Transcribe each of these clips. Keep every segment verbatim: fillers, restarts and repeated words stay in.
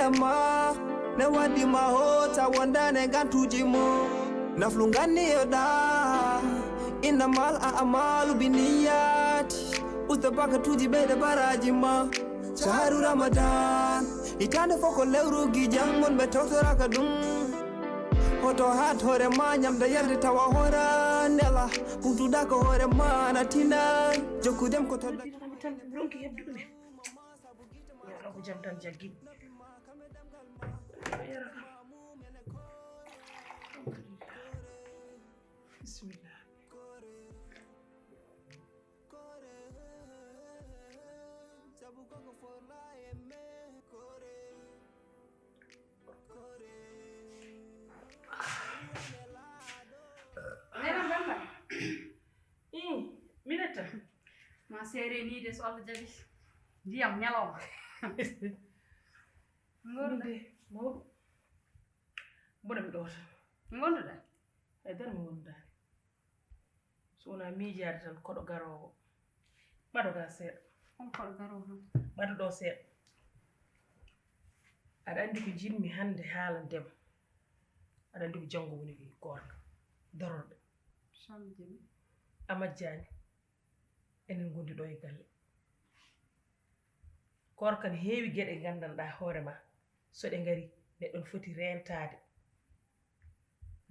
Ma ne waddi ma hoota wondane gantuji mo naflu ganni yoda. Innamal a'malu binniyati. Usta bakatuji ɓeyde baraji ma. Shahru Ramadan, hitande foko lewru gijam mon ɓe tawtoraka ɗum. Hoto hat hoore ma ñamde yarde tawa hoora nela. Ɓutuɗa ko hoore ma na tinay. Jokkudem ko to. Ronki hebdu ɗumen. Yo Rabbu jam tan jaggi. Bisimilla. Neram Bamba. Ii, minetta. Ma seere ni de so Allah jaɓi. Ndiyam ñalawma. Ngorda. Mawɗo. Mboɗo mi ɗoota. Ngonduɗa? Hay dara mi ngondudaani. So wonaa miijaade tan koɗo garoowo. Ɓado ga seeɗa. On koɗo garoowo hon? Ɓado ɗo seeɗa. Aɗa anndi ko njiɗmi hannde haalande ma. Aɗa anndi ko janngo woni koorka. Dororɗe. Sall jami. A majjaani. Enen ngondi ɗo e galle. Koorka ne heewi geɗe nganndanɗaa hoore ma. So ɗe ngari, neɗɗo ne foti reentaade.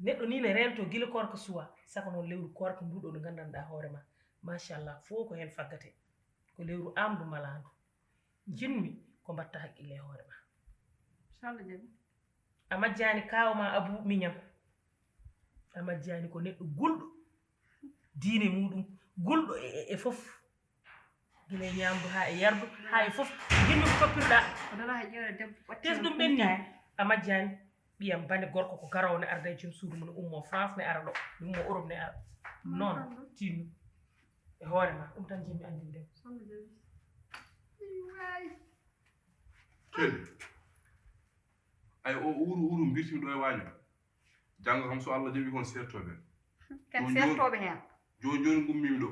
Neɗɗo ni ne reento gila koorka suwa, saka noon lewru koorka ndu ɗo ndu nganndanɗaa hoore ma. Machallah, fof ko heen faggate. Ko lewru aamndu malaandu. Njiɗmi ko mbaɗta haqqille e hoore ma. Inchallah jaɓi. A majjaani kaawa ma Abu miñam. A majjaani ko neɗɗo gulɗo. Diine muɗum gulɗo e, e, e fof. Gila e ñaamdu haa e yardu, haa e fof. Njiɗmi ko toppirɗa. O dara haa ƴeewre debbo ɓatti. Tes ɗum ɓenni. A majjaani. Ɓiyam bane gorko ko garoowo ne arda e joom suudu mum, ne ummo France ne ara ɗo. Ne ummo Europe ne ara. Noon tinnu. E hoore ma. Ɗum tan njiɗmi anndinde. Sonno jaɓi. Waay. Ken. Ay o uru uru mbirtimi ɗo e waaño. Janngo kam so Allah jaɓi kon sertoɓe. Kan sertoɓe heen. Jooni jooni ngummimi ɗo.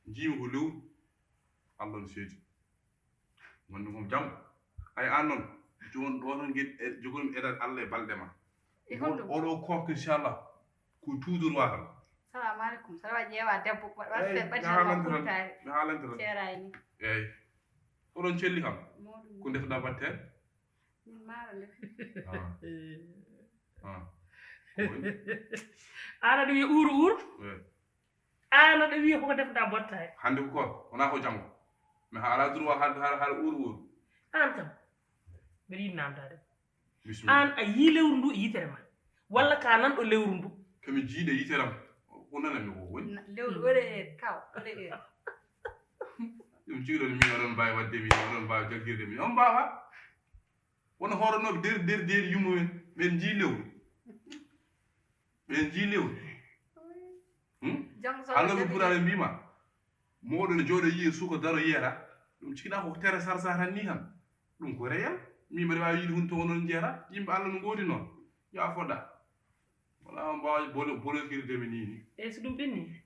Njiimi ko lewru. Allah no seedi. Wonde ko jam. Ay an noon. Jooni ɗo tan ngel jogomi eɗal Allah e balɗe ma. E honɗum? Oɗo koorko inchallah. Ko tuudor watal. Salamu aleykum. Saɗa waɗi ƴeewa debbo waɗa fe ɓaɗi tan ma ɓurtaade. Mi haalante tan. Seeraani. Eeyi. Oɗon celli kam. Mawɗum. Ko ndefɗa batten? Min maaro ndefi. Ah. Ah. Aan aɗa wiya uur uur. Eh. Aan aɗa wiya koko ndefɗa bottaani. Hannde ko koor, wonaa ko janngo. Mais a alaa droit haalde haala haala uur uur. Aan kam, mbeɗa yiɗi naamndaade. Bisimilla. Aan a yii lewru ndu e yitere ma. Walla ka nanɗo lewru ndu. Kami jiiɗe yitere am. Ko nanami ko woni? Lewru ore e kaw, ore e. Ɗum ciwɗon min oɗon mbaawi waɗde min, oɗon mbaawi jaggirde min. On mbaawaa. Wona hoornooɓe der der der yummumen ɓen njii lewru. Ɓen njii lewru. Hmm? Hannde ɓe puraare mbima moɗo ne jooɗo yiye suka daro yiyata. Ɗum cikina ko tere sar sar tan ni tan. Ɗum ko reyal. Min mbaɗa waawi yiide hunde to onon njiyata. Yimɓe Allah no ngoodi noon. Yaa foɗa. Wala on mbaawa bolo bolokirde mi nii ni. Eyi so ɗum ɓenni.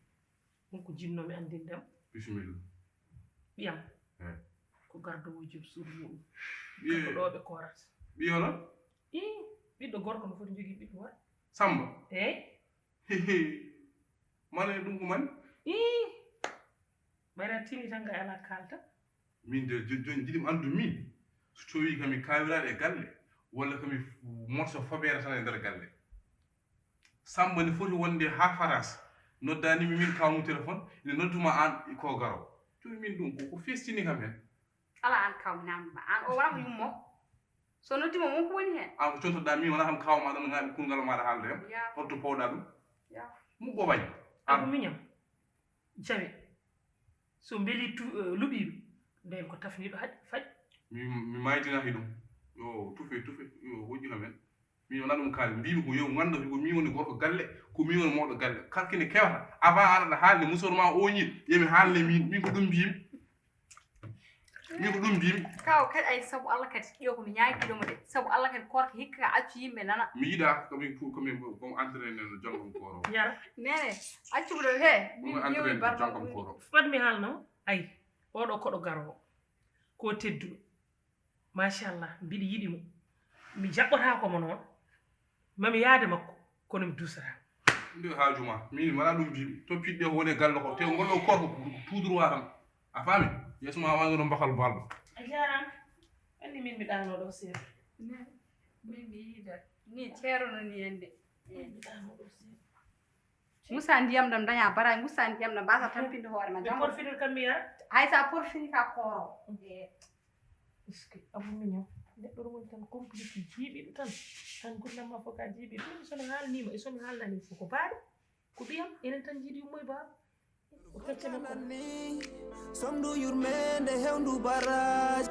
Ɗum ko jinnoomi anndinde am. Bisimilla. Ɓiyam. Eh. Ko gardowo joom suudu muɗum. Ɓiye. Ko ɗo ɓe koorata. Ɓiye hono? Ii, ɓiɗɗo gorko no foti jogii ɓiɗɗo worɓe. Samba. Eyi. Mane ɗum ko mane? Ii. Ɓayra tini tan ka ala kalta. Min de joni joni jiɗi mi anndu min so tawi kam mi kawiraɗo e galle walla kam mi morso fobeere tan e nder galle. Samba ne foti wonde haa Farayse, noddanimi min kawmu téléphone, ina nodduma aan ko garo. Jooni min ɗum ko, ko festini kam heen. Ala aan kawmi namduma. Aan o wala ko yummo. So noddima mon ko woni heen. Aan ko contoɗa min wona kam kawma ɗon ngaɗi kungal maɗa haalde heen. Ya. Holto powɗa ɗum? Ya. Muɓɓo wañ. Abu miñam. Jawe. So mbeli tu, eh, luɓiiɗo, nden ko tafniiɗo haɗi, faɗi. Mi, mi maytinaki ɗum. Yo tufe, tufe, yo hojju kam en. Min wona ɗum kaali. Mbimi ko yo nganndu ko min woni gorko galle, ko min woni mawɗo galle. Kalkine kewata. Avant aɗa haalde musorma o ñiiɗ, yemi haalde min, min ko ɗum mbimi. Min ko ɗum mbimi. Kaw kadi ay sabu Allah kadi ƴeew ko mi ñaagiɗo mo de. Sabu Allah kadi korka hikka accu yimɓe nana. Mi yiɗa ko min ko min ko entraîné no jangam koro. Yara. Nene, accu ɗo he. Ko min entraîné no jangam koro. Fat mi haalno. Ay. Oɗo koɗo garowo. Ko tedduɗo. Machallah, mbiɗa yiɗi mo. Mi jaɓɓotaako mo noon. Mami yaade makko, kono mi duusataa. Nde haaju ma, min wala ɗum jiiɓi. To piɗɗe woni galle ko, te ngol ɗo korko tuudurwa tan. A faami? Yeeso ma wano ɗo mbakal balɗo. A jaaraama. Anndi min mi ɗaanoo ɗo seeɗa. Min mi yiida. Ni ceerono ni en de. Min mi ɗaanoo ɗo seeɗa. Musa ndiyam ɗam daña baraji, musa ndiyam ɗam mbasa tampinde hoore ma. Mi jango porfitir kam mi yara. Hay sa porfini ka koro. Eh. Est-ce que Abou Mignon, neɗɗo ɗo woni tan compliqué jiiɓiɗo tan. Tan gurdam ma fof ka jiiɓiɗo. Ɗum so mi haalnima, e so mi haalnani fof ko baaɗo. Ko ɓiyam, enen tan jiiɗi yummo e baaba. O fecce makko. Somdu yurmende hewndu baraji.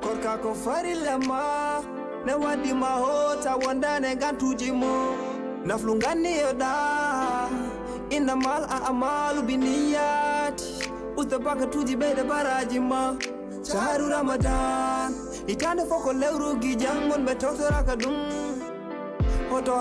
Korka ko farilla ma. Ne waddi ma hota wondane gantuji mo. Naflu ganni yo da. Inna mal a amalu bi niyyati. Usta bakatuji ɓeyde baraji ma. Shahru Ramadan. Hitande foko lewru gijan mon ɓe tawtoraka ɗum. Hoto